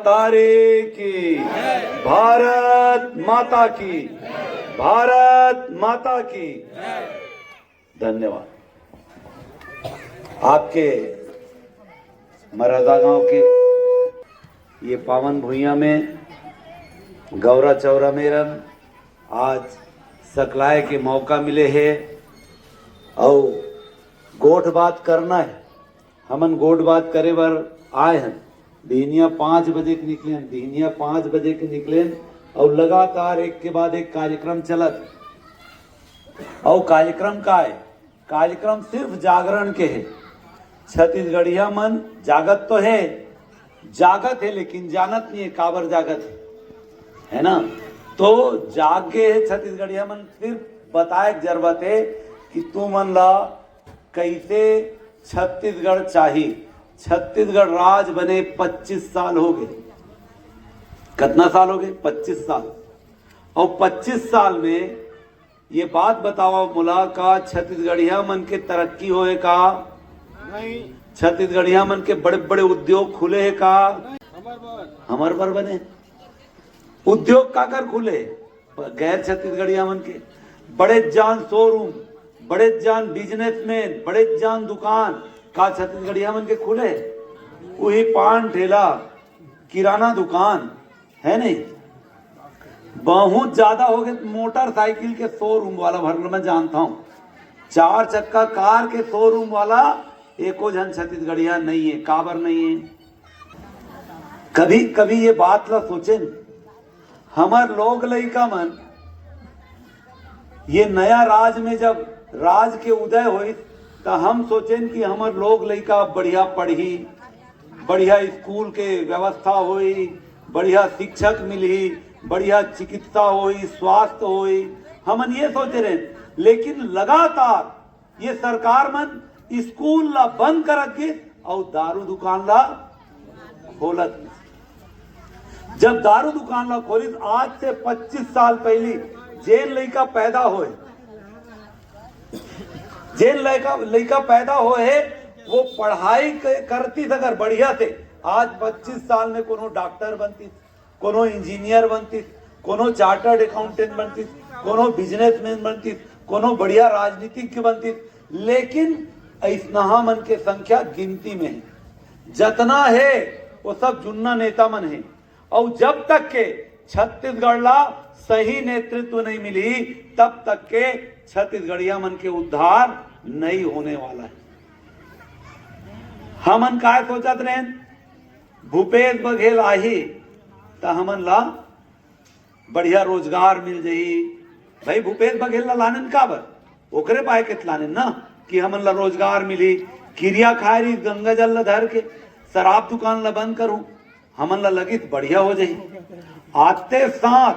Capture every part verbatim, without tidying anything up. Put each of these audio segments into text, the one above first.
तारे की, भारत माता की, भारत माता की। धन्यवाद। आपके मरादा गांव के ये पावन भुइयां में गौरा चौरा मेरन आज सकलाय के मौका मिले हे। अउ गोठ बात करना है, हमन गोठ बात करे बर आए हन। बिहनिया पाँच बजे के निकलेन, बिहनिया पाँच बजे के निकलेन अउ लगातार एक के बाद एक कार्यक्रम चलत। अउ कार्यक्रम का है? कार्यक्रम सिर्फ जागरण के है। छत्तीसगढ़िया मन जागत तो है, जागत है लेकिन जानत नहीं है काबर जागत है, है ना? तो जागे है छत्तीसगढ़िया मन, सिर्फ बताए के जरूरत है कि तू मन ला कैसे छत्तीसगढ़ चाही। छत्तीसगढ़ राज बने पच्चीस साल हो गए। कितना साल हो गए? पच्चीस साल। और पच्चीस साल में ये बात बताओ मोला, का छत्तीसगढ़िया मन के तरक्की होए का? नहीं। छत्तीसगढ़िया मन के बड़े बड़े उद्योग खुले है का? हमर बर बने। उद्योग काकर खुले? गैर छत्तीसगढ़िया मन के। बड़े जान शोरूम, बड़े जान बिजनेसमैन, बड़े जान दुकान का छत्तीसगढ़िया मन के खुले? वही पान ठेला, किराना दुकान, है नहीं? बहुत ज्यादा हो गए मोटरसाइकिल के शोरूम वाला, भर मैं जानता हूँ, चार चक्का कार के शोरूम वाला एको झन छत्तीसगढ़िया नहीं है। काबर नहीं है? कभी कभी ये बात ला सोचेन, हमर लोग लइका मन ये नया राज में जब राज के उदय होइस, त हम सोचेन कि हमर लोग लइका बढ़िया पढ़ही, बढ़िया स्कूल के व्यवस्था होई, बढ़िया शिक्षक मिलही, बढ़िया चिकित्सा होई, स्वास्थ्य होई, हमन ये सोचे रहेन। लेकिन लगातार ये सरकार मन स्कूल ला बंद करत गिस अउ दारू दुकान ला खोलत गिस। जब दारू दुकान ला खोलिस, आज से पच्चीस साल पहली जेन लइका पैदा होए, जेन लइका लइका पैदा होए हे, वो पढ़ाई क- करतिस अगर बढ़िया से, आज पच्चीस साल में कोनो डॉक्टर बनतिस, कोनो इंजीनियर बनतिस, कोनो चार्टर्ड अकाउंटेंट बनतिस, कोनो बिजनेसमैन बनतिस, कोनो बढ़िया राजनीतिज्ञ बनतिस। लेकिन अइसनहा मन के संख्या गिनती में है। जतना है वो सब जुन्ना नेता मन है। और जब तक के छत्तीसगढ़ ला सही नेतृत्व नहीं मिली, तब तक के छत्तीसगढ़िया मन के उद्धार नहीं होने वाला है। हमन काय सोचत रहेन, भूपेश बघेल आही त हमन ला बढ़िया रोजगार मिल जाही। भाई, भूपेश बघेल ला लानेन काबर? ओकरे पाए के त लानेन ना, कि हमन ला रोजगार मिली। किरिया खाए रही गंगा जल ला धर के, शराब दुकान ला बंद करूं, हमन ला लगिस बढ़िया हो जाही। आते साथ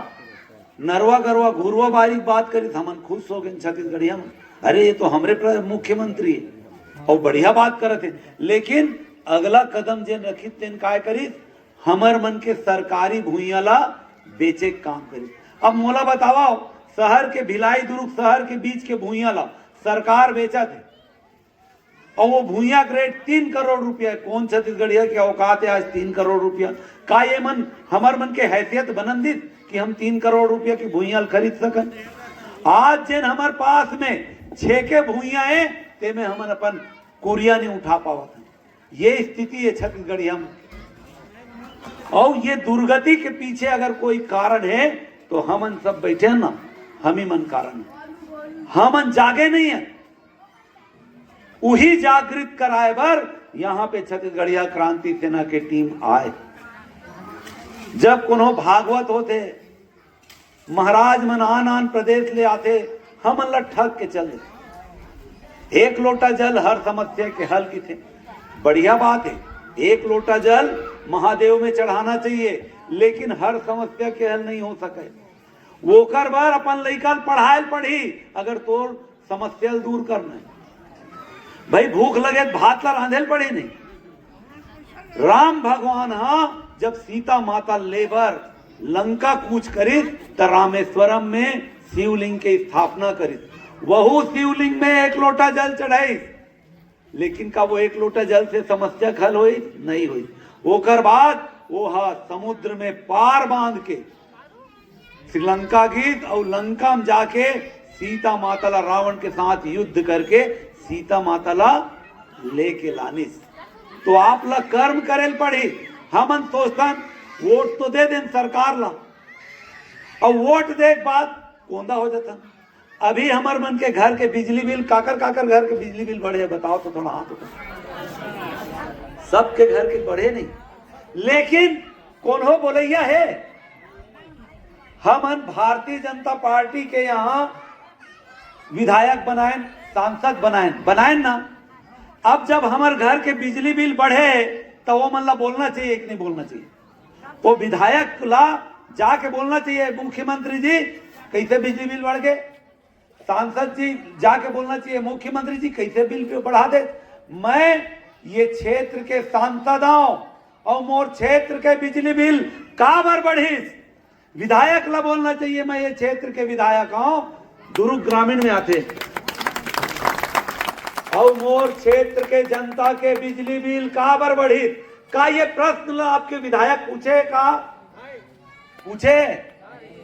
नरवा गरवा घुरवा बारी बात करिस, हमन खुश हो गए छत्तीसगढ़िया मन। अरे, ये तो हमरे प्र- मुख्यमंत्री है और बढ़िया बात करत है। लेकिन अगला कदम जेन रखिस तेन काय करिस? हमर मन के सरकारी भुइयां ला बेचे के काम करिस। अब मोला बतावव, शहर के भिलाई दुर्ग शहर के बीच के भुइयां ला सरकार बेचत है, और वो भुइयां के रेट तीन करोड़ रुपया है। कौन छत्तीसगढ़िया के औकात है आज तीन करोड़ रुपया? का ये मन, हमर मन के हैसियत बनन दिस कि हम तीन करोड़ रुपया की भुइयां खरीद सकन? आज जेन हमर पास में छेके भुइयां है, तेमे हमन अपन कुरिया नहीं उठा पावत हन। ये स्थिति है छत्तीसगढ़िया में। और ये दुर्गति के पीछे अगर कोई कारण है, तो हमन सब बैठे हैं ना, हम ही मन कारण है। हमन जागे नहीं है। उही जागृत कराए बर यहाँ पे छत्तीसगढ़िया क्रांति सेना के टीम आए। जब कोनो भागवत होथे, महाराज मन आन आन प्रदेश ले आथे, हमन ला ठग के चल देथे। एक लोटा जल हर समस्या के हल किथे, बढ़िया बात है। एक लोटा जल महादेव में चढ़ाना चाहिए, लेकिन हर समस्या के हल नहीं हो सके। ओकर बर अपन लइका ल पढ़ाए ल पड़ही, अगर तोर समस्या ल दूर करना है। भाई, भूख लगे त भात ला रांधे ल पड़ही नहीं। राम भगवान हा जब सीता माता ले बर लंका कूच करिस, त रामेश्वरम में शिवलिंग के स्थापना करिस। वहू शिवलिंग में एक लोटा जल चढ़ाइस, लेकिन का वो एक लोटा जल से समस्या के हल होई? नहीं होई। ओकर बाद वो हा समुद्र में पार बांध के श्रीलंका गीस अउ लंका में जाके सीता माता ला रावण के साथ युद्ध करके सीता माता ला लेके लानिस। तो आप ला कर्म करे ल पड़ही। हमन सोचथन वोट तो दे देन सरकार ला, अउ वोट दे के बाद कोंदा हो जाथन। अभी हमर मन के घर के बिजली बिल, काकर काकर घर के बिजली बिल बढ़े हे, बताओ तो थोड़ा हाथ उठा। सबके घर के बढ़े नहीं, लेकिन कोनो बोलइया हे? हमन भारतीय जनता पार्टी के यहाँ विधायक बनाएन, सांसद बनाएन, बनाएन ना। अब जब हमर घर के बिजली बिल बढ़े, तो वो मन ला बोलना चाहिए कि नहीं बोलना चाहिए? वो विधायक ला जाके बोलना चाहिए, "मुख्यमंत्री जी, कैसे बिजली बिल बढ़ गए?" सांसद जी जाके बोलना चाहिए, "मुख्यमंत्री जी, कैसे बिल पे बढ़ा दे?" मैं ये क्षेत्र के सांसद हूं अउ मोर क्षेत्र के बिजली बिल काबर बढ़िस? विधायक ला बोलना चाहिए, मैं ये क्षेत्र के विधायक हूं, दुर्ग ग्रामीण में आथे, अउ मोर क्षेत्र के जनता के बिजली बिल काबर बढ़िस? का ये प्रश्न ला आपके विधायक पूछे का? पूछे?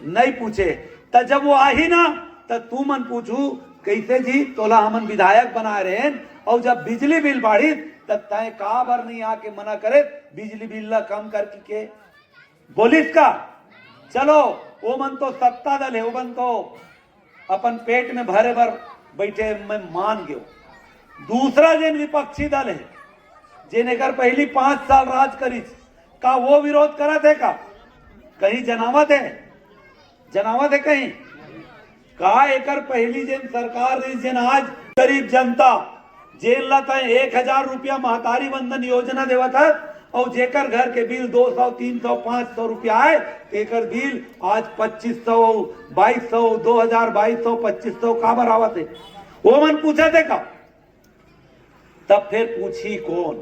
नहीं पूछे। त जब वो आही ना, त तू मन पूछू, "कैसे जी, तोला हमन विधायक बनाए रहेन, अउ जब बिजली बिल बाढ़िस, त तय काबर नहीं आके मना करे बिजली बिल ला कम करके?" बोलिस का? चलो, वो मन तो सत्ता दल हे, वो मन तो अपन पेट में भरे बर बैठे, मैं मान गयो। दूसरा जेन विपक्षी दल हे, जेन एकर पहली पांच साल राज करिस, का वो विरोध करत हे का? कहीं जनावत हे? जनावत हे कहीं? का एकर पहली जेन सरकार रहिस, जेन आज गरीब जनता, जेन ला तय एक हजार रुपया महतारी वंदन योजना देवत हस, अउ जेकर घर के बिल दो सौ, तीन सौ, पांच सौ रुपया आए, तेकर बिल आज पच्चीस सौ, बाईस सौ, दो हजार, बाईस सौ, पच्चीस सौ काबर आवत हे? वो मन पूछत हे का? तब फिर पूछी कौन?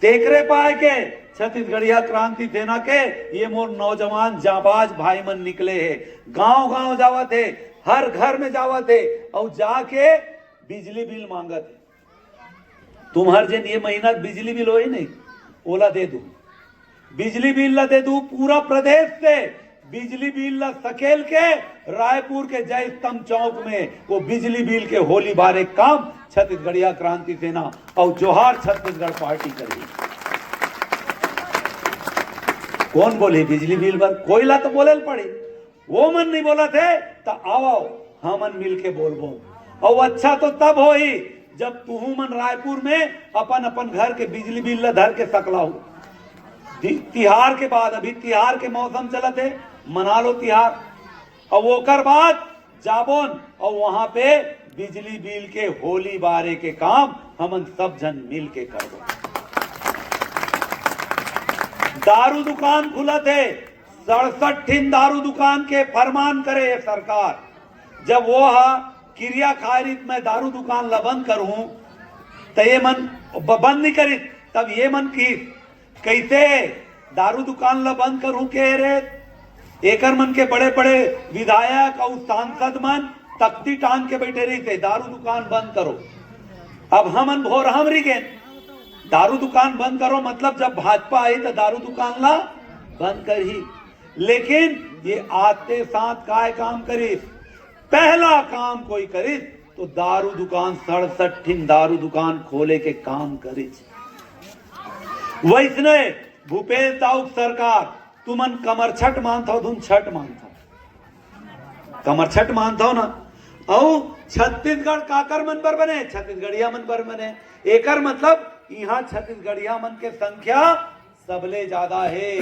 तेकरे पाए के छत्तीसगढ़िया क्रांति सेना के ये मोर नौजवान जाबाज भाई मन निकले हे, गांव गांव जावत हे, हर घर में जावत हे, अउ जाके बिजली बिल मांगत हे। तुम्हर जेन ये महीना बिजली बिल होही नहीं, ओला दे दू। बिजली बिल ला दे दू। पूरा प्रदेश से बिजली बिल ला सकेल के रायपुर के जय स्तंभ चौक में वो बिजली बिल के होली बारे काम छत्तीसगढ़िया क्रांति सेना अउ जोहार छत्तीसगढ़ पार्टी करही। कौन बोलही बिजली बिल बर? कोई ला तो बोले ल पड़ही। वो मन नहीं बोलत हे, त आवव, हमन मिलके बोलबो। अउ अच्छा तो तब होही, जब तुहू मन रायपुर में अपन अपन घर के बिजली बिल ला धर के सकलाहू। ति-, तिहार के बाद, अभी तिहार के मौसम चलत हे, मना लो तिहार। अउ ओकर बाद जाबोन अउ वहां पे बिजली बिल के होली बारे के काम हमन सब झन मिल के करबो। दारू दुकान खुलत हे, सड़सठ ठिन दारू दुकान के फरमान करे ये सरकार। जब वो हा किरिया खाय रिहिस, मैं दारू दुकान ला बंद करहूं, त ये मन ब-, बंद नहीं करिस, तब ये मन किहिस, "कैसे दारू दुकान ला बंद करहूं?" के रे, एकर मन के बड़े बड़े विधायक अउ सांसद मन तख्ती टांग के बैठे रहिस हे, "दारू दुकान बंद करो।" अब हमन भोरहा म रहिगेन, दारू दुकान बंद करो, मतलब जब भाजपा आही त दारू दुकान ला बंद करही। लेकिन ये आते साथ काय काम करिस? पहला काम कोई करिस तो दारू दुकान, सड़सठ ठिन दारू दुकान खोले के काम करिस। वैसने भूपेश दाऊ के सरकार, तुमन कमरछठ मानथव, धुन छठ मानथव, कमरछठ मानथव ना। अउ छत्तीसगढ़ काकर मन बर बने? छत्तीसगढ़िया मन बर बने। एकर मतलब इहां छत्तीसगढ़िया मन के संख्या सबले ज्यादा हे।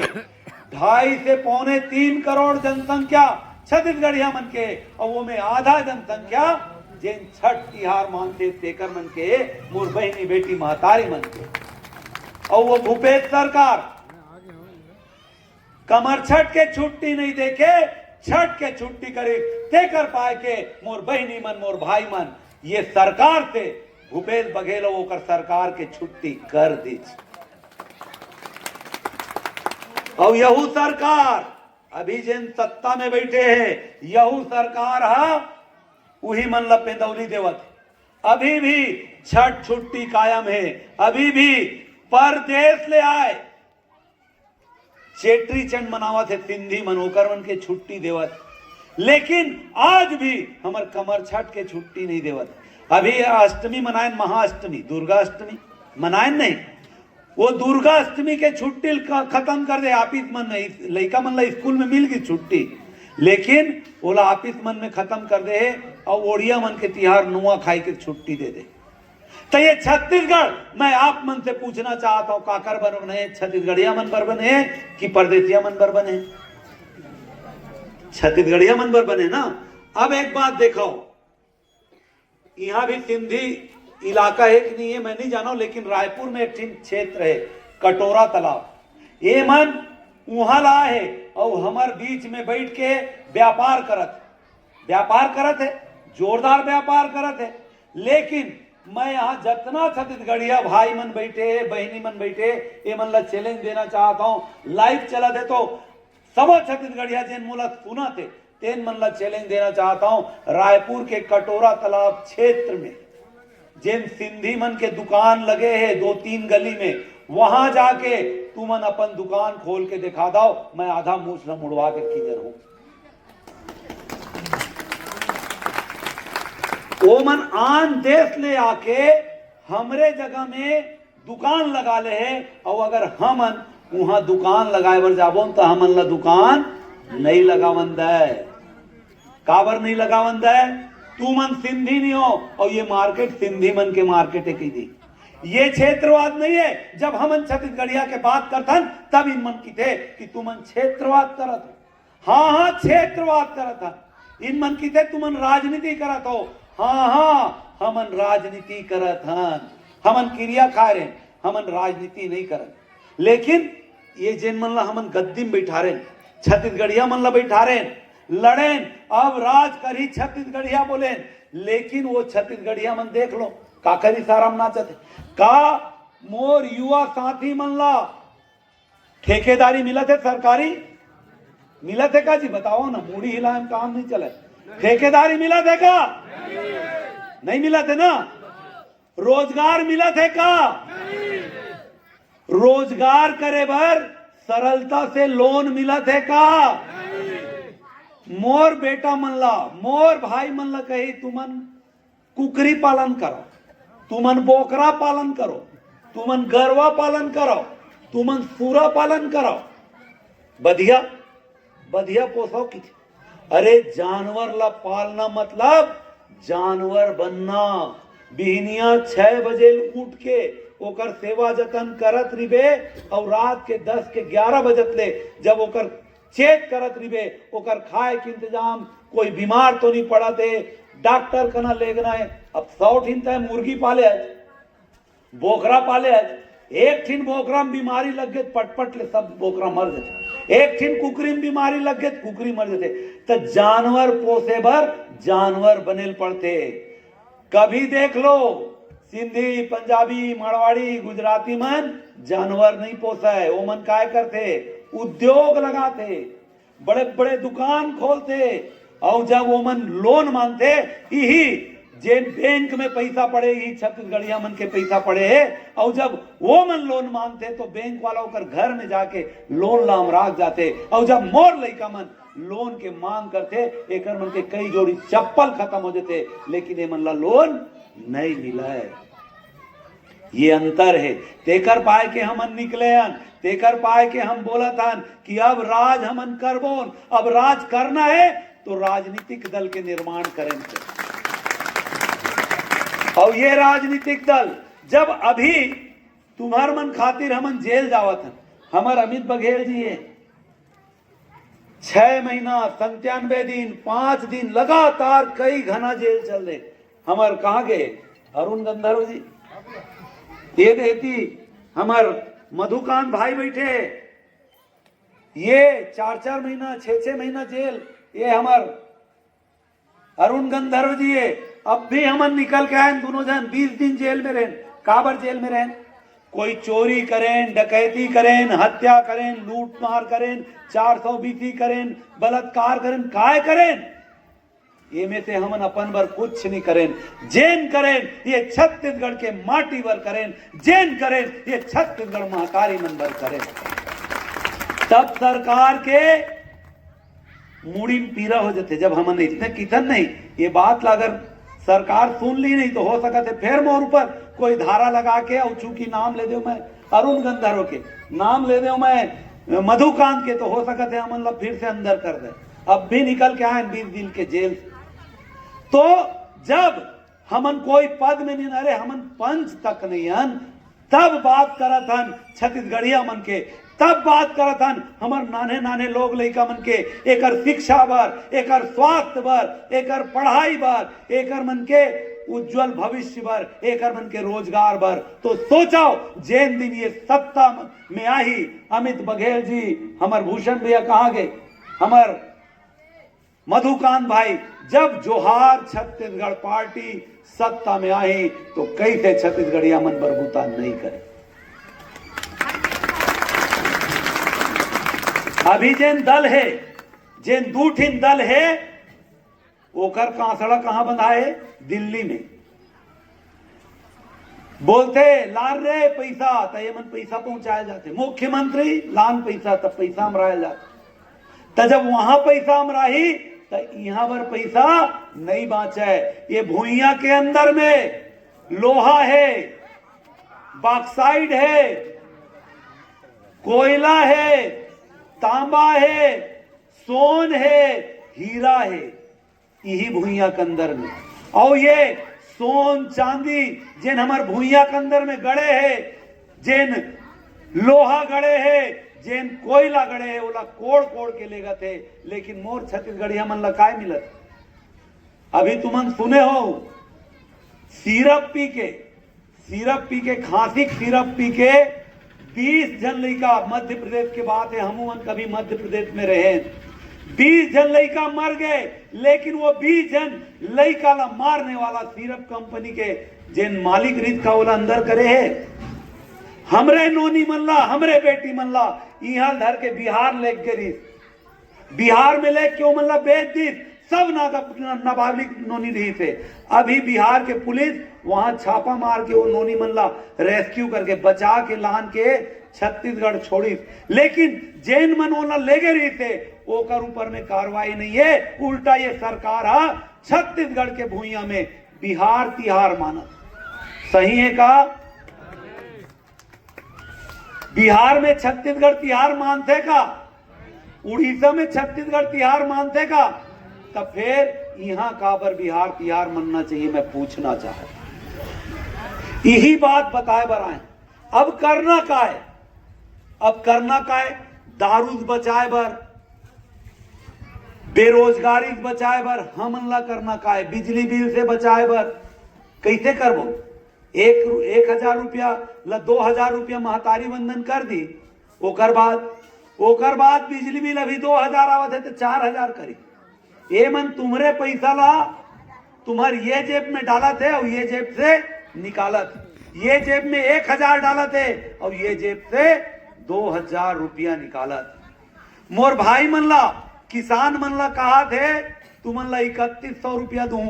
ढाई से पौने तीन करोड़ जनसंख्या छत्तीसगढ़िया मन के, अउ ओमे आधा जनसंख्या जेन छठ तिहार मानथे तेकर मन के, मोर बहिनी बेटी महतारी मन के। अउ वो भूपेश सरकार कमरछठ के छुट्टी नहीं देके छठ के छुट्टी करिस, तेकर पाय के मोर बहिनी मन, मोर भाई मन, ये सरकार से, भूपेश बघेल अउ ओकर सरकार के छुट्टी कर दिस। अउ यहू सरकार अभी जेन सत्ता में बैठे हे, यहू सरकार हा उही मन ला पेदौली देवत हे। अभी भी छठ छुट्टी कायम हे, अभी भी परदेश ले आए चेट्री चंड मनावत हे सिंधी मन, ओकर मन के छुट्टी देवत, लेकिन आज भी हमर कमरछठ के छुट्टी नहीं देवत। अभी अष्टमी मनायन, महाअष्टमी, दुर्गा अष्टमी मनायन नहीं, वो दुर्गा अष्टमी के छुट्टी ल ख-, खत्म कर दे। आपिस मन में, लइका मन ला स्कूल में मिल गई छुट्टी, लेकिन ओला आपिस मन में खत्म कर दे हे, और ओड़िया मन के तिहार नुआ खाई के छुट्टी दे दे। तो ये छत्तीसगढ़, मैं आप मन से पूछना चाहता हूं, काकर बर बने हे? छत्तीसगढ़िया मन बर बने हे कि परदेसिया मन बर बने हे? छत्तीसगढ़िया मन बर बने ना। अब एक बात देखो, यहाँ भी सिंधी इलाका है कि नहीं है, मैं नहीं जानो, लेकिन रायपुर में एक ठिन क्षेत्र है, कटोरा तालाब। ये मन उहाँ ला है और हमार बीच में बैठ के व्यापार करत, व्यापार करत है, जोरदार व्यापार करत है। लेकिन मैं यहाँ जतना छत्तीसगढ़िया भाई मन बैठे हे, बहिनी मन बैठे हे, ये मन ला चैलेंज देना चाहता हूँ। लाइव चलत है तो सब छत्तीसगढ़िया जेन मोला सुनत हे, तेन मन ला चैलेंज देना चाहता हूँ। रायपुर के कटोरा तालाब क्षेत्र में जेन सिंधी मन के दुकान लगे हे दो तीन गली में, वहां जाके तुमन अपन दुकान खोल के दिखा दो, मैं आधा मूछ ला मुड़वा के किंजर हूँ। ओमन आन देश ले आके हमरे जगह में दुकान लगा ले हे, और अगर हमन उहाँ दुकान लगाए बर जाबो, त हमन ला दुकान नहीं लगावन दय। काबर नहीं लगावन दय? तुमन सिंधी नहीं हो, और ये मार्केट सिंधी मन के मार्केट है कही दी। ये क्षेत्रवाद नहीं है। जब हमन छत्तीसगढ़िया के बात करथन, तब इन मन किथे कि तुमन क्षेत्रवाद करत हो। हाँ, हाँ, क्षेत्रवाद करत हन। इन मन किथे तुमन राजनीति करत हो। हाँ, हाँ, हमन राजनीति करत हन। हमन किरिया खाए रहेन, हमन राजनीति नहीं करत। लेकिन ये जेन मन ला हमन गद्दी में बैठारेन, छत्तीसगढ़िया मन ला बैठारेन, लड़ेन, अब राज करही छत्तीसगढ़िया बोलेन, लेकिन वो छत्तीसगढ़िया मन देख लो, काकर इशारा में नाचत हे। का मोर युवा साथी मन ला ठेकेदारी मिलत हे, सरकारी मिलत हे का जी? बताओ ना, मुड़ी हिलाए में काम नहीं चले। ठेकेदारी मिलत हे का? नहीं मिलत हे ना। रोजगार मिलत हे का? रोजगार करे बर सरलता से लोन मिलत हे का? मोर बेटा मन ला, मोर भाई मन ला कही, तुमन कुकरी पालन करो, तुमन बोकरा पालन करो, तुमन गरवा पालन करो, तुमन सूरा पालन करो, बधिया, बधिया पोसो किथे। अरे, जानवर ला पालना मतलब जानवर बनना। बिहनिया छह बजे उठ के ओकर सेवा जतन करत रिबे, और रात के दस के ग्यारह बजत ले जब ओकर चेक करत रिबे, ओकर खाए के इंतजाम, कोई बीमार तो नहीं पड़त हे, डॉक्टर कना लेगना हे। अब सौ ठिन तय मुर्गी पाले हस, बोकरा पाले हस, एक ठिन बोकरा में बीमारी लग गे, पटपट ले सब बोकरा मर जाथे। एक ठिन कुकरी में बीमारी लग गे, कुकरी मर जाथे। त जानवर पोसे बर जानवर बनेल पड़थे। कभी देख लो, सिंधी, पंजाबी, मारवाड़ी, गुजराती मन जानवर नहीं पोसय, ओमन काय करथे? उद्योग लगाथे, बड़े बड़े दुकान खोलथे, और जब ओमन लोन मांगथे, इही जेन बैंक में पैसा पड़े, इही छत्तीसगढ़िया मन के पैसा पड़े हे, और जब वो मन लोन मांगथे तो बैंक वाला ओकर घर में जाके लोन ला अमराक जाथे, और जब मोर लइका मन लोन के मांग करथे, एकर मन के कई जोड़ी चप्पल खत्म हो जथे, लेकिन ए मन ला लोन नहीं मिलय। ये अंतर हे। तेकर पाय के हमन निकले हन, तेकर पाय के हम बोलत हन कि अब राज हमन करबोन। अब राज करना हे तो राजनीतिक दल के निर्माण करेन। और ये राजनीतिक दल, जब अभी तुम्हर मन खातिर हमन जेल जावत हन, हमर अमित बघेल जी हे, छह महीना, संतानवे दिन, पांच दिन लगातार कई घना जेल चल रहे। हमर कहाँ गए अरुण गंधर्व जी? ये देती हमर मधुकांत भाई बैठे, ये चार चार महीना, छह छह महीना जेल। ये हमर अरुण गंधर्व जी हे, अब भी हमन निकल के आयन, दोनों झन बीस दिन जेल में रहेन। काबर जेल में रहेन? कोई चोरी करेन, डकैती करेन, हत्या करेन, लूट मार करेन, चार सौ बीसी करेन, बलात्कार करेन, काय करेन? ये में से हमन अपन बर कुछ नहीं करेन। जेन करेन, ये छत्तीसगढ़ के माटी बर करेन। जेन करेन, ये छत्तीसगढ़ महतारी मन बर करेन। तब सरकार के मुड़ी में पीरा हो जाथे। जब हमन इतने किथन नहीं, ये बात ला अगर सरकार सुन ली नहीं, तो हो सकत हे फिर मोर ऊपर कोई धारा लगा के, और चूंकि नाम ले देव मैं अरुण गंधर्व के, नाम ले देव मैं मधुकांत के, तो हो सकत हे हमन ला फिर से अंदर कर दे। अब भी निकल के आए बीस दिन के जेल से। तो जब हमन कोई पद में नहीं, अरे हमन पंच तक नहीं हन, तब बात करत हन छत्तीसगढ़िया मन के, तब बात करत हन हमर नान्हे नान्हे लोग लइका मन के, एकर शिक्षा बर, एकर स्वास्थ्य बर, एकर पढ़ाई बर, एकर मन के उज्जवल भविष्य बर, एकर मन के रोजगार बर। तो सोचव, जेन दिन ये सत्ता में आही, अमित बघेल जी, हमर भूषण भैया कहाँ गए, हमर मधुकांत भाई, जब जोहार छत्तीसगढ़ पार्टी सत्ता में आही, तो कैसे छत्तीसगढ़िया मन बर बुता नहीं करे? अभी जेन दल है, जेन दू ठिन दल है, ओकर कांसड़ा कहाँ बंधा है? दिल्ली में। बोलते, "लान रे पैसा," त ये मन पैसा पहुंचाए जाते। मुख्यमंत्री, "लान पैसा," त पैसा अमराए जाते। त जब वहां पैसा अमराही, त यहाँ पर पैसा नहीं बांचे। ये भुइयां के अंदर में लोहा है, बॉक्साइट है, कोयला है, तांबा है, सोन है, हीरा है, यही भुइयां के अंदर में। और ये सोन चांदी जेन हमर भुइयां के अंदर में गड़े है, जेन लोहा गड़े है, जेन कोयला गड़े है, ओला कोड़ कोड़ के लेगत है। लेकिन मोर छत्तीसगढ़िया मन ला काय मिलत? अभी तुमन सुने हो, सिरप पी के, सिरप पी के, खांसी के सिरप पी के बीस झन लइका, मध्य प्रदेश के बात है, हमू मन कभी मध्य प्रदेश में रहे, बीस झन लइका मर गए, लेकिन वो बीस झन लइका ला मारने वाला सिरप कंपनी के जेन मालिक रिहिस का ओला अंदर करे है। हमरे नोनी मन ला, हमरे बेटी मन ला इहां धर के बिहार लेग गे रिहिस। बिहार में लेके ओमन ला बेच दिस, सब नाबालिग नोनी रिहिस हे। अभी बिहार के पुलिस वहां छापा मार के वो नोनी मन ला रेस्क्यू करके बचा के लान के छत्तीसगढ़ छोड़िस। लेकिन जेन मन ओला लेगे रिहिस हे, ओकर ऊपर में कार्रवाई नहीं है, उल्टा ये सरकार हा छत्तीसगढ़ के भुइयां में बिहार तिहार मानत। सही है का? बिहार में छत्तीसगढ़ तिहार मानथे का? उड़ीसा में छत्तीसगढ़ तिहार मानथे का? त फेर इहां काबर बिहार तिहार मनना चाहिए, मैं पूछना चाहत। यही बात बताए बर आए। अब करना काय? अब करना काय? दारू से बचाए बर, बेरोजगारी से बचाए बर हमन ला करना काय? बिजली बिल से बचाए बर कैसे करबो? एक रु-, एक हजार रुपया ला दो हजार रुपया महतारी वंदन कर दी, ओकर बाद, ओकर बाद बिजली बिल अभी दो हजार आवत है तो चार हजार करी। ये मन तुम्हरे पैसा ला तुम्हार ये जेब में डालत है और ये जेब से निकालत, ये जेब में एक हजार डालत है और ये जेब से दो हजार रुपया निकालत। मोर भाई मन ला, किसान मन ला कहा थे, तुमन ला इकतीस सौ रुपया दूं,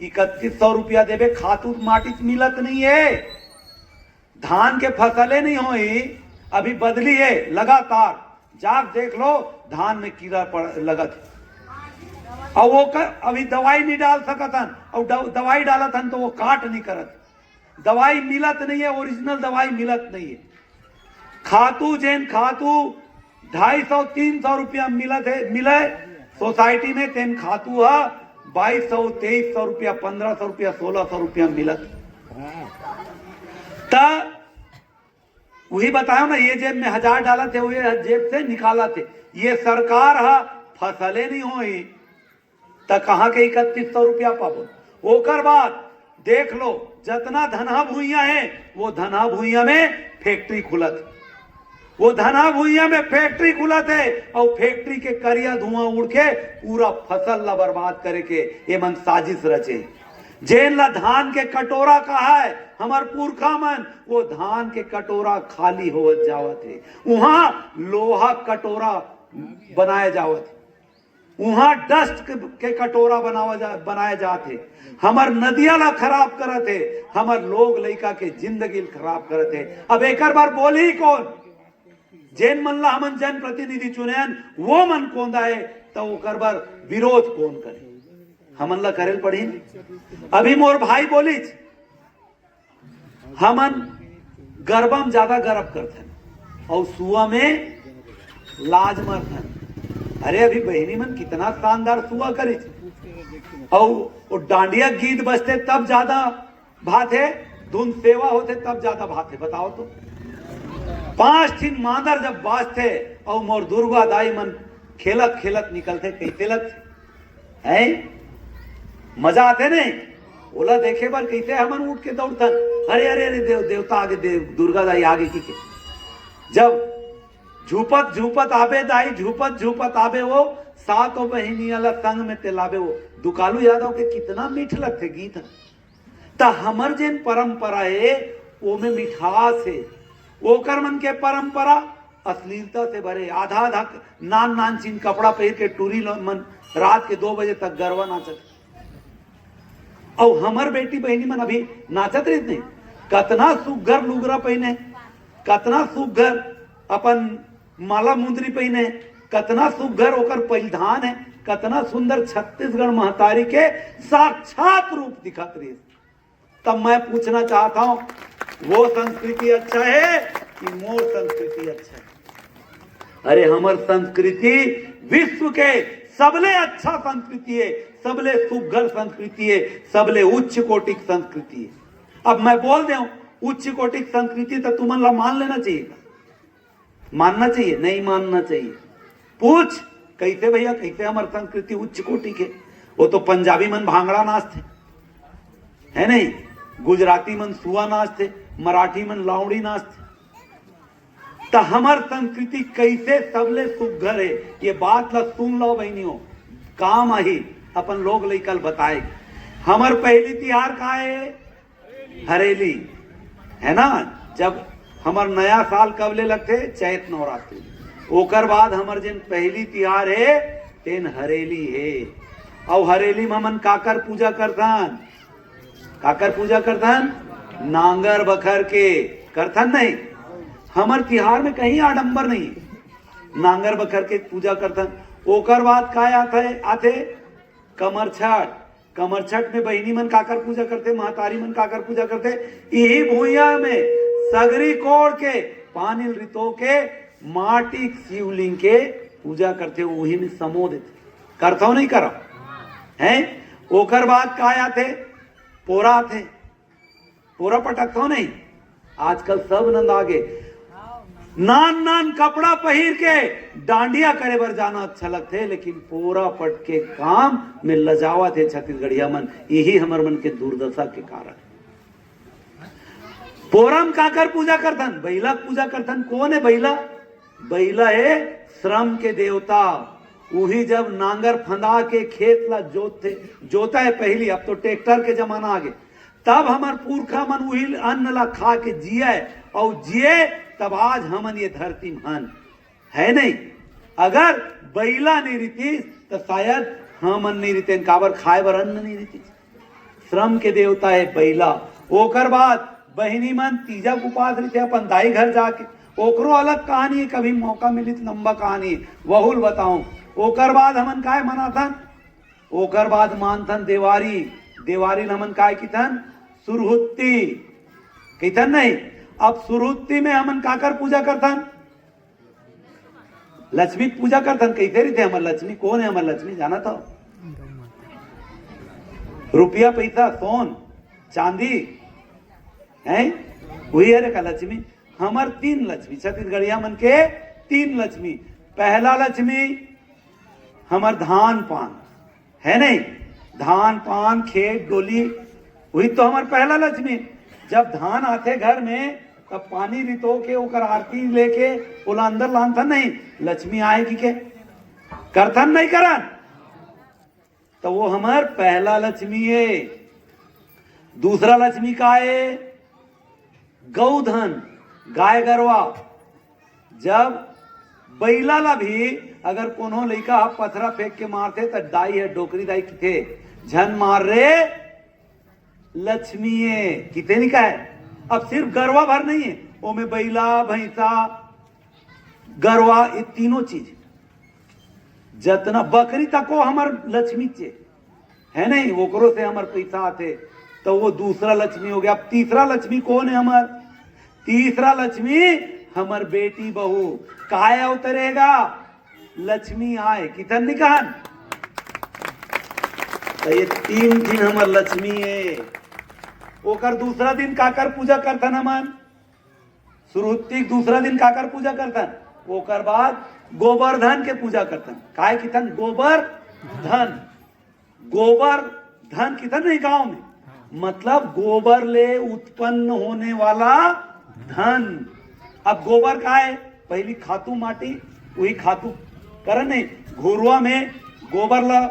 इकतीस सौ रुपया देबे, खातू माटी मिलत नहीं है। धान के फसले नहीं होई, अभी बदली है लगातार, जाके देख लो, धान में कीड़ा पड़ लगत है। और वो कर, अभी दवाई नहीं डाल सकत हन, और दव-, दवाई डालत हन तो वो काट नहीं करत। दवाई मिलत नहीं है, ओरिजिनल दवाई मिलत नहीं है। खातू, जेन खातू ढाई सौ तीन सौ रुपया मिलत है, मिले सोसाइटी में, तेन खातू हा बाईस सौ, तेईस सौ रुपया, पन्द्रह सौ रुपया, सोलह सौ रुपया मिलत। त वही बतायो ना, ये जेब में हजार डालत है, वो ये जेब से निकालत है। ये सरकार हा फसले नहीं होई, त कहाँ के इकतीस सौ रुपया पाबो? ओकर बाद देख लो, जतना धनहा भुइयां है, वो धनहा भुइयां में फैक्ट्री खुलत, वो धनहा भुइयां में फैक्ट्री खुलत है, और फैक्ट्री के करिया धुआं उड़ के पूरा फसल ला बर्बाद करे के ये मन साजिश रचे। जेन ला धान के कटोरा कहा है, हमर पुरखा मन, वो धान के कटोरा खाली होवत जावत है, वहां लोहा कटोरा बनाया जावत है। उहाँ डस्ट के, के कटोरा बनावा जा, बनाए जात हे, हमर नदिया ला खराब करत हे, हमर लोग लइका के जिंदगी ला खराब करत हे। अब एकर बर बोलही कौन? जेन मन ला हमन जनप्रतिनिधि चुने हन, वो मन कोंदा हे, त ओकर बर विरोध कोन करे? हमन ला करे ल पड़ही। अभी मोर भाई बोलिच, हमन गरबा म ज्यादा गरब करथन अउ सुआ में लाज मरथन। अरे, अभी बहिनी मन कितना शानदार सुआ करिच, अउ वो डांडिया गीत बजथे तब ज्यादा भाथे, धुन सेवा होथे तब ज्यादा भाथे। बताओ तो, पांच ठिन मांदर जब बाजथे अउ मोर दुर्गा दाई मन खेलत खेलत निकलथे, कइसे लगथे? हैं? मजा आथे नहीं? ओला देखे बर कइसे हमन उठ के दौड़थन, "अरे, अरे, अरे, देव, देवता आगे, देव, दुर्गा दाई आगे," कहिके। जब झूपत झूपत आबे दाई, झूपत झूपत आबे वो, सातों बहिनिया ला संग में ते लाबे वो। दुकालू यादव के कितना मीठ लगथे गीत ह। त हमर जेन परंपरा हे, ओमे मिठास हे। ओकर मन के परंपरा अश्लीलता से भरे, आधा आधा नान नान चिन कपड़ा पहिर के टूरी ल-, मन रात के दो बजे तक गरबा नाचत। अउ हमर बेटी बहिनी मन अभी नाचत रहिस नहीं, कतना सुग्घर लुगरा पहिने, कतना सुग्घर अपन माला मुंदरी पहिने, कतना सुग्घर ओकर परिधान हे, कतना सुंदर छत्तीसगढ़ महतारी के साक्षात रूप दिखत रहिस। तब मैं पूछना चाहता हूं, वो संस्कृति अच्छा है कि मोर संस्कृति अच्छा है? अरे, हमर संस्कृति विश्व के सबले अच्छा संस्कृति है, सबले सुघर संस्कृति है, सबले उच्च कोटि के संस्कृति है। अब मैं बोल देंव, उच्च कोटि के संस्कृति तो तुमन ला मान लेना चाहिए, मानना चाहिए, नहीं मानना चाहिए। पूछ, कैसे भैया, कैसे हमर संस्कृति उच्च कोटि के? वो तो पंजाबी मन भांगड़ा नाचथे, है नहीं? गुजराती मन सुआ नाचथे, मराठी मन लावड़ी नाचथे। त हमर संस्कृति कैसे सबले सुघर हे, ये बात ला सुन लो बहिनियों, काम आही अपन लोग लइका ल बताए। हमर पहली तिहार का हे? हरेली, है ना? जब हमर नया साल कब ले लगथे? चैत नवरात्रि। ओकर बाद हमर जेन पहली तिहार हे, तेन हरेली हे। अउ हरेली म हमन काकर पूजा करथन? काकर पूजा करथन? नांगर बखर के। करथन नहीं? हमर तिहार में कहीं आडंबर नहीं हे। नांगर बखर के पूजा करथन। ओकर बाद का आथे? आथे कमर छठ। कमर छठ में बहिनी मन काकर पूजा करथे, महतारी मन काकर पूजा करथे? इही भुइयां में सगरी कोड़ के, पानी ल रितो के, माटी के शिवलिंग के पूजा करथे, उही में समो देथे। करथव नहीं करव? हैं? ओकर बाद का आथे? पोरा आथे। पोरा पटकथव नहीं? आजकल सब नंदा गे। नान नान कपड़ा पहिर के डांडिया करे बर जाना अच्छा लगथे, लेकिन पोरा पटके काम में लजावत हे छत्तीसगढ़िया मन। यही हमर मन के दुर्दशा के कारण। पोरा म काकर पूजा करथन? बइला के पूजा करथन। कोन हे बइला? बइला हे श्रम के देवता। उही जब नांगर फंदा के खेत ला जोतथे, जोता हे पहली, अब तो ट्रैक्टर के जमाना आ गे, तब हमर पुरखा मन उही अन्न ला खा के जिए अउ जिए, तब आज हमन ये धरती म हन, है नहीं? अगर बइला नहीं रितिस, त शायद हमन नहीं रितेन, काबर खाए बर अन्न नहीं रितिस। श्रम के देवता हे बइला। ओकर बाद बहिनी मन तीजा के उपास रहिथे अपन दाई घर जाके, ओकरो अलग कहानी हे, कभी मौका मिली त लंबा कहानी हे, वहू ल बताऊं। ओकर बाद हमन काय मनाथन? ओकर बाद मानथन देवारी। देवारी ल हमन काय किथन? सुरहुत्ती किथन नहीं? अब सुरहुत्ती में हमन काकर पूजा करथन? लक्ष्मी के पूजा करथन। कैसे रहिथे हमर लक्ष्मी? कोन हे हमर लक्ष्मी, जानत हो? रुपया, पैसा, सोन, चांदी, हैं? वही हरे का लक्ष्मी। हमर तीन लक्ष्मी, छत्तीसगढ़िया मन के तीन लक्ष्मी। पहला लक्ष्मी हमर धान पान, है नहीं? धान पान, खेत डोली, वही तो हमर पहला लक्ष्मी। जब धान आथे घर में, तब पानी रितो के ओकर आरती लेके ओला अंदर लानथन नहीं, लक्ष्मी आए कहिके। करथन नहीं करन? त वो हमर पहला लक्ष्मी हे। दूसरा लक्ष्मी का हे? गौधन, गाय गरवा। जब बइला ला भी अगर कोनो लइका ह पथरा फेंक के मारथे, त दाई ह, डोकरी दाई किथे, "झन मार रे लक्ष्मी ए," किथे नहीं कहे। अब सिर्फ गरवा भर नहीं हे, ओमे बइला, भैंसा, गरवा, ये तीनों चीज, जतना बकरी तको हमर लक्ष्मी चे, है नहीं, ओकरो से हमर पैसा आथे, तो वो दूसरा लक्ष्मी हो गया। अब तीसरा लक्ष्मी कौन है हमर? तीसरा लक्ष्मी हमर बेटी बहू। काय अवतरेगा? लक्ष्मी आए, कितन निकान। तो ये तीन दिन हमर लक्ष्मी है। ओकर दूसरा दिन काकर पूजा करथन हमन? सुरुत्ती के दूसरा दिन काकर पूजा करथन? ओकर बाद गोबर धन के पूजा करथन। काय किथन? गोबर धन। गोबर धन किथन नहीं गांव में, मतलब गोबर ले उत्पन्न होने वाला धन। अब गोबर का है? पहली खातू माटी, वही खातू करन नहीं, घुरुआ में गोबर ला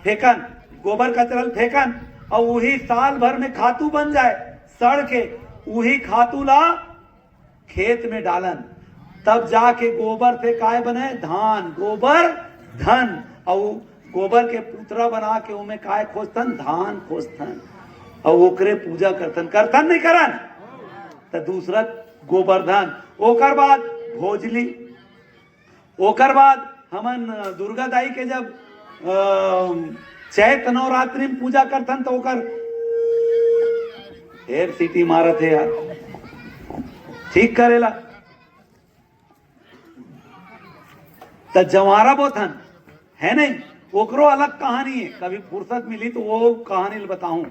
फेंकन, गोबर कचरा ल फेंकन, और वही साल भर में खातू बन जाए सड़ के, वही खातू ला खेत में डालन, तब जाके गोबर से काय बने? धान। गोबर धन। और गोबर के पुतरा बना के ओमे काय खोजथन? धान खोजथन। और ओकरे पूजा करथन, करथन नहीं करन? तो दूसरा गोबर धन। ओकर बाद भोजली, ओकर बाद हमन दुर्गा दाई के जब, अ, चैत नवरात्रि में पूजा करथन, तो ओकर ढेर सीटी मारत हे यार, ठीक करेला। त जवारा बोथन, है नहीं, ओकरो अलग कहानी है, कभी फुर्सत मिली तो वो कहानी ल बताऊं।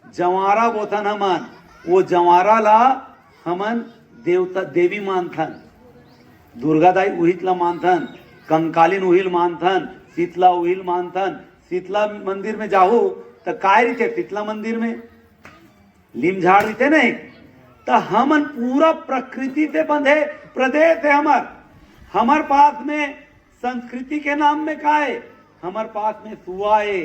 जवारा बोथन हमन, वो जवारा ला हमन देवता, देवी मानथन। दुर्गा दाई उहित ला मानथन, कंकालिन उहिल मानथन, शीतला उहिल मानथन। शीतला मंदिर में जाहू त काय रहिथे शीतला मंदिर में? लीम झाड़ रहिथे नहीं। त हमन पूरा प्रकृति से बंधे प्रदेश है हमर। हमर पास में संस्कृति के नाम में का है? हमर पास में सुआ है,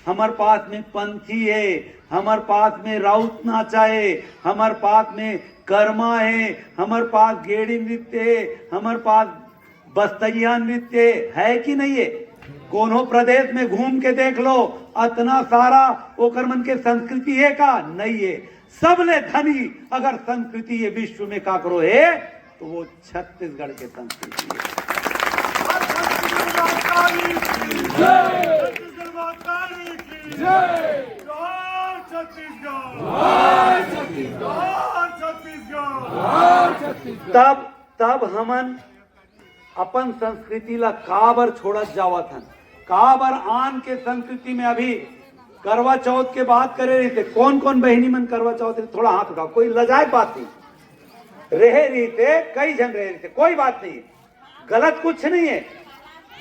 हमर पास में पंथी है, हमर पास में राउत नाचा है, हमर पास में कर्मा है, हमर पास गेड़ी नृत्य है, हमर पास बस्तैया नृत्य है कि नहीं है? कोनो प्रदेश में घूम के देख लो, अतना सारा ओकर मन के संस्कृति है का? नहीं है। सबले धनी अगर संस्कृति ये विश्व में काकरो है, तो वो छत्तीसगढ़ के संस्कृति है। छत्तीसगढ़ माता की जय। छत्तीसगढ़ माता की जय। जोहार छत्तीसगढ़। जोहार छत्तीसगढ़। जोहार छत्तीसगढ़। जोहार छत्तीसगढ़। तब, तब हमन अपन संस्कृति ला काबर छोड़त जावत हन? काबर आन के संस्कृति में? अभी करवा चौथ के बात करे रहिथे, कौन कौन बहिनी मन करवा चौथ रहिथे? थोड़ा हाथ उठाओ, कोई लजाए बात नहीं। रहे रहिथे, कई झन रहे रहिथे, कोई बात नहीं, गलत कुछ नहीं है।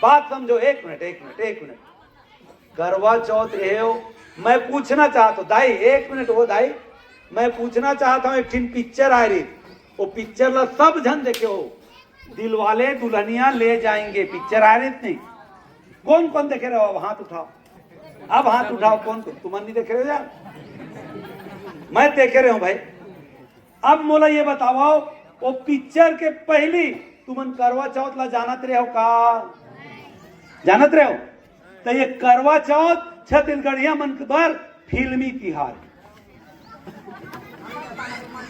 बात समझो, एक मिनट, एक मिनट, एक मिनट। करवा चौथ रहे हो, मैं पूछना चाहता हूँ दाई, एक मिनट हो दाई, मैं पूछना चाहता हूँ, एक ठिन पिक्चर आए रही, वो पिक्चर ला सब झन देखे हो, दिलवाले दुल्हनिया ले जाएंगे पिक्चर आए रही नहीं? कौन कौन देखे रहे हो? अब हाथ उठाओ, अब हाथ उठाओ, कौन कौन तुमन नहीं देखे रहे हो यार? मैं देखे रहे हूँ भाई। अब मोला ये बताओ, वो पिक्चर के पहली तुमन करवा चौथ ला जानत रहे हो का? जानत रहे हो? तो ये करवा चौथ छत्तीसगढ़िया मन के बर फिल्मी तिहार है।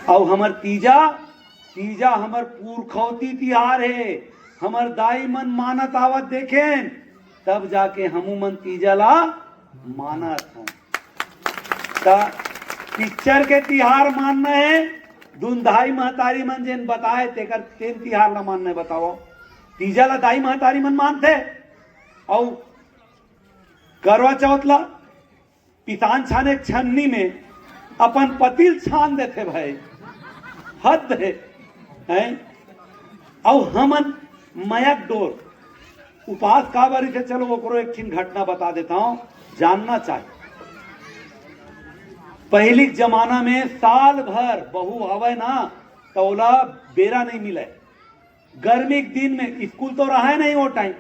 अउ हमर तीजा, तीजा हमर पुरखौती तिहार है। हमर दाई मन मानत आवत देखेन, तब जाके हमू मन तीजा ला मानत हन। त पिक्चर के तिहार मानना है, दुन दाई महतारी मन जेन बताए तेकर तेन तिहार ला मानना है। बताओ, तीजा ला दाई महतारी मन मानथे, अउ करवा चौथ ला पिसान छाने छन्नी में अपन पतिल छान देथे भाई, हद है, हैं? अउ हमन मयक डोर उपास काबर रहिथे? चलो ओकरो एक ठिन घटना बता देता हूँ, जानना चाहिए। पहली के जमाना में साल भर बहू आवय ना, त ओला बेरा नहीं मिले। गर्मी के दिन में स्कूल तो रहा नहीं वो टाइम,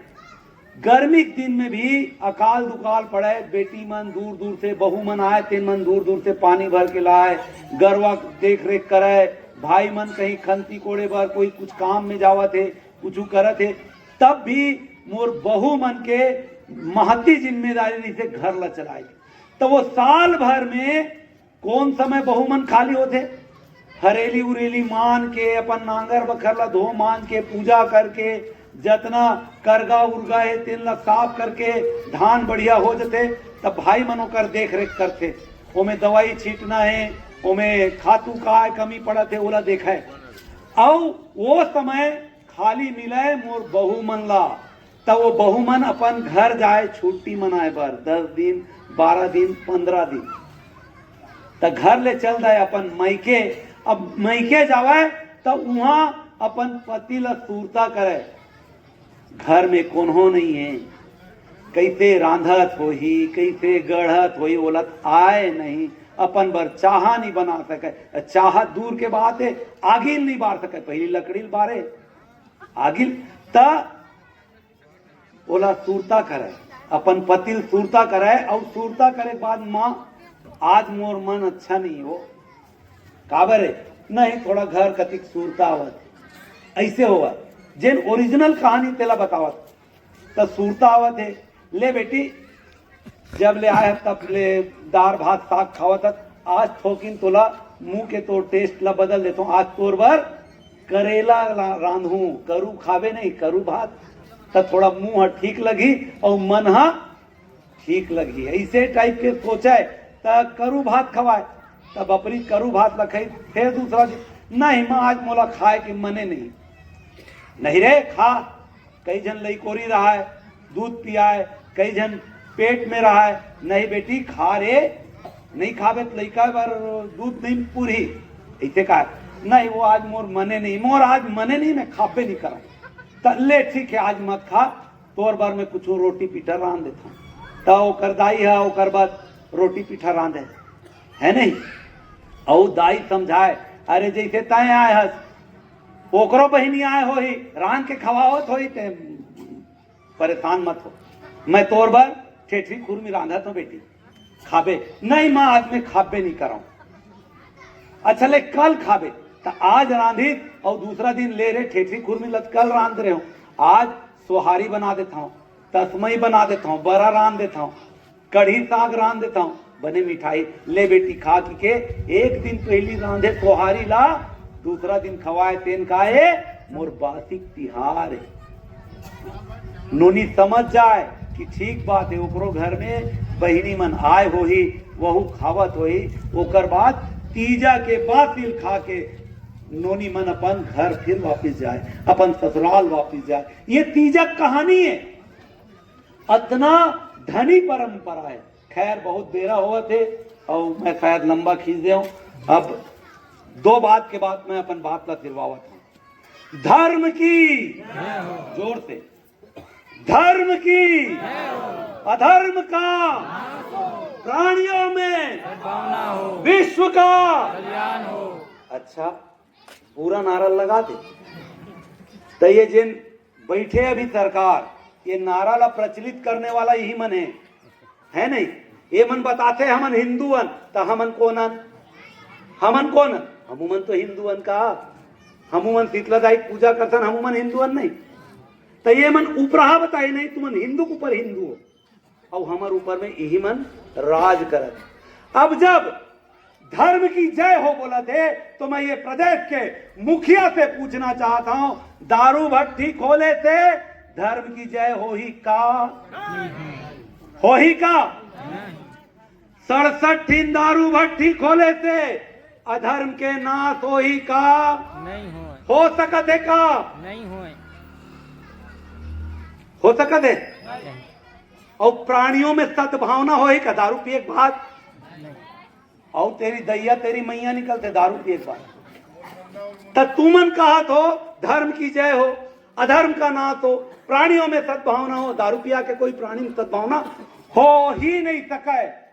गर्मी के दिन में भी अकाल दुकाल पड़े, बेटी मन दूर दूर से, बहू मन आए, तेन मन दूर दूर से पानी भर के लाए, गरवा देख रेख करे, भाई मन कहीं खंती कोड़े बर कोई कुछ काम में जावत है, कुछ करत है, तब भी मोर बहू मन के महती जिम्मेदारी रहिथे घर ला चलाए के। तो वो साल भर में कौन समय बहू मन खाली होथे? हरेली उरेली मान के, अपन नांगर बखर ला धो मान के, पूजा करके, जतना करगा उरगा हे तेन ला साफ करके धान बढ़िया हो जथे, तब भाई मन ओकर देख रेख करथे। ओमे दवाई छीटना हे, ओमे खातू का कमी पड़त हे, ओला देखय। अउ वो समय खाली मिलय मोर बहू मन ला, त वो बहू मन अपन घर जाय छुट्टी मनाय बर, दस दिन, बारह दिन, पन्द्रह दिन। त घर ले चल दय अपन मइके। अब मइके जावय त उहाँ अपन पति ल सुरता करय, घर में कोनो नहीं हे, कइसे रांधत होही, कइसे गढ़त होही, ओला त आय नहीं, अपन बर चाहा नहीं बना सकय। चाहा दूर के बात हे, आगी ल नहीं बार सकय, पहिली लकड़ी ल बारे, आगी ल। त ओला सुरता करय, अपन पति ल सुरता करय, अउ सुरता करे के बाद, "माँ, आज मोर मन अच्छा नहीं हो।" "काबर हे?" "नहीं, थोड़ा घर कतिक सुरता आवत हे।" अइसे होवत, जेन original कहानी तेला बतावत, त सुरता आवत हे। "ले बेटी, जब ले आय हस तब ले दार भात साग खावत हस, आज थोकिन तोला मुंह के तोर taste ला बदल देथों। आज तोर बर करेला ला-, रांधहूं, करू खाबे नहीं, करू भात, त थोड़ा मुंह ह ठीक लगही अउ मन ह ठीक लगही।" अइसे type के सोचय, त करू भात खवाय, त बपरी करू भात ला खाई, फेर दूसरा दिन, "नहीं माँ, आज मोला खाय के मने नहीं।" "नहीं रे, खा।" कई झन लइकोरी रहय, दूध पियाय, कई झन पेट में रहय, "नहीं बेटी, खा रे, नहीं खाबे त लइका बर दूध नहीं पूरही।" अइसे कहय, "नहीं, वो आज मोर मने नहीं, मोर आज मने नहीं, मैं खाबे नहीं करंव।" त ले ठीक हे, आज मत खा, तोर बर मैं कुछ रोटी पीठा रांध देथंव। त ओकर दाई ह ओकर बर रोटी पीठा रांधे, हे नहीं? अउ दाई समझाय, "अरे, जइसे तंय आय हस, ओकरो बहिनी आय होही, रांध के खवावत होही, ते परेशान मत हो, मैं तोर बर ठेठरी खुरमी रांधत हों बेटी, खाबे?" "नहीं माँ, आज मैं खाबे नहीं करंव।" "अच्छा ले, कल खाबे।" त आज रांधिस अउ दूसरा दिन, "ले रे, ठेठरी खुरमी ल त कल रांध रहेंव, आज सोहारी बना देथंव, तसमई बना देथंव, बरा रांध देथंव, कढ़ी साग रांध देथंव, बने मिठाई, ले बेटी खा," कहिके एक दिन पहिली रांधे सोहारी ला, दूसरा दिन खवाय, तेन का ए मोर बासी तिहार हे। नोनी समझ जाय कि ठीक बात हे, ओकरो घर में बहिनी मन आय होही, वहू खावत होही। ओकर बाद तीजा के बासी ल खा के नोनी मन अपन घर फिर वापिस जाय, अपन ससुराल वापिस जाय। ये तीजा के कहानी हे। अतना धनी परंपरा हे। खैर, बहुत बेरा होवत हे अउ मैं शायद लंबा खींच देंव। अब दो बात के बाद मैं अपन बात ला सिरवावत हंव। धर्म की, जोर से, धर्म की, अधर्म का, प्राणियों में, विश्व का। अच्छा, पूरा नारा लगा दे। त ये जेन बइठे अभी सरकार, ये नारा ला प्रचलित करने वाला इही मन हे, हे नहीं? ये मन बताथे, "हमन हिंदू अन," त हमन कोन अन? हमन कोन अन? हमू मन तो हिंदू अन का? हमू मन शीतला दाई के पूजा करथन, हमू मन हिंदू अन नहीं? त ये मन उपराहा बताही, "नहीं, तुमन हिंदू के ऊपर हिंदू हो।" अउ हमर ऊपर में इही मन राज करत हे। अब जब धर्म की जय हो बोलत हे, तो मैं ये प्रदेश के मुखिया से पूछना चाहत हंव, दारू भट्टी खोले से धर्म की जय होही का? होही का? सड़सठ ठिन दारू भट्टी खोले से अधर्म के नाश होही का? नहीं होय। हो सकत हे का? नहीं होय। हो सकत हे? नहीं। अउ प्राणियों में सद्भावना होही का दारू पिए के बाद? नहीं। अउ तेरी दैया, तेरी मैया निकलथे दारू पिए के बाद। त तुमन कहत हो, "धर्म की जय हो, अधर्म का नाश हो, प्राणियों में सद्भावना हो।" दारू पिया के कोई प्राणी में सद्भावना हो ही नहीं सकय।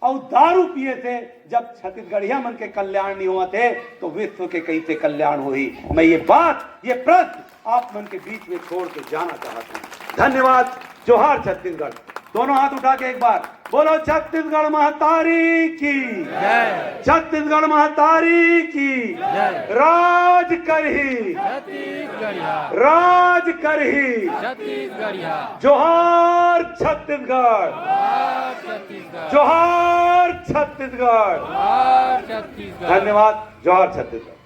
अउ दारू पिए से जब छत्तीसगढ़िया मन के कल्याण नहीं होवत हे, तो विश्व के कइसे कल्याण होही? मैं ये बात, ये प्रश्न आप मन के बीच में छोड़ के जाना चाहत हंव। धन्यवाद। जोहार छत्तीसगढ़। दोनों हाथ उठा के एक बार बोलो, छत्तीसगढ़ महतारी की, जय। छत्तीसगढ़ महतारी की। जय। राज करही, छत्तीसगढ़िया। राज करही। छत्तीसगढ़िया। जोहार छत्तीसगढ़, जोहार छत्तीसगढ़। जोहार छत्तीसगढ़। जोहार छत्तीसगढ़। धन्यवाद। जोहार छत्तीसगढ़।